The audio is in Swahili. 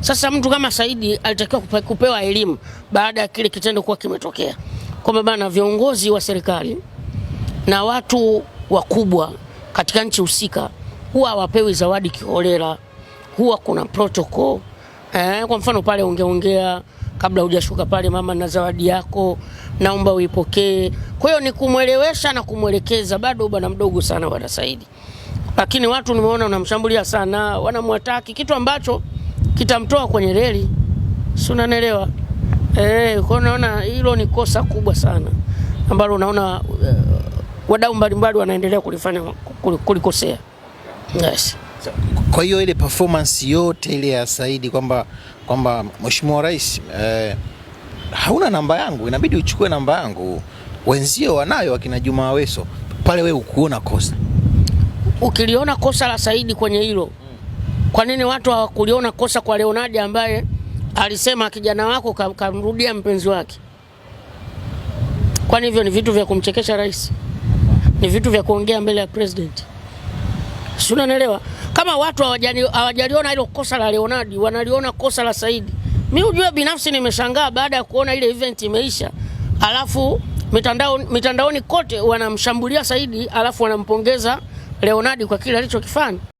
Sasa mtu kama Saidi alitakiwa kupewa elimu baada ya kile kitendo kuwa kimetokea, kwamba bana, viongozi wa serikali na watu wakubwa katika nchi husika huwa hawapewi zawadi kiholela, huwa kuna protocol. Kwa mfano pale ungeongea kabla hujashuka pale, mama, na zawadi yako naomba uipokee. Kwa hiyo ni kumwelewesha na kumwelekeza, bado bwana mdogo sana bwana Saidi, lakini watu nimeona wanamshambulia sana, wanamwataki kitu ambacho kitamtoa kwenye reli, si unanielewa? Kwa hiyo naona hilo ni kosa kubwa sana ambalo unaona wadau mbalimbali wanaendelea kulifanya kulikosea. Yes. Kwa hiyo ile performance yote ile ya Saidi kwamba Mheshimiwa Rais, hauna namba yangu, inabidi uchukue namba yangu, wenzio wanayo akina Juma Aweso pale, wewe ukuona kosa? Ukiliona kosa la Saidi kwenye hilo, kwa nini watu hawakuliona kosa kwa Leonardo ambaye alisema kijana wako kamrudia mpenzi wake? Kwani hivyo ni vitu vya kumchekesha rais? Ni vitu vya kuongea mbele ya president? Si unanielewa? Kama watu hawajaliona hilo kosa la Leonardo, wanaliona kosa la Saidi. Mimi ujue binafsi nimeshangaa baada ya kuona ile event imeisha, alafu mitandaoni kote wanamshambulia Saidi, alafu wanampongeza Leonardo kwa kile alichokifanya.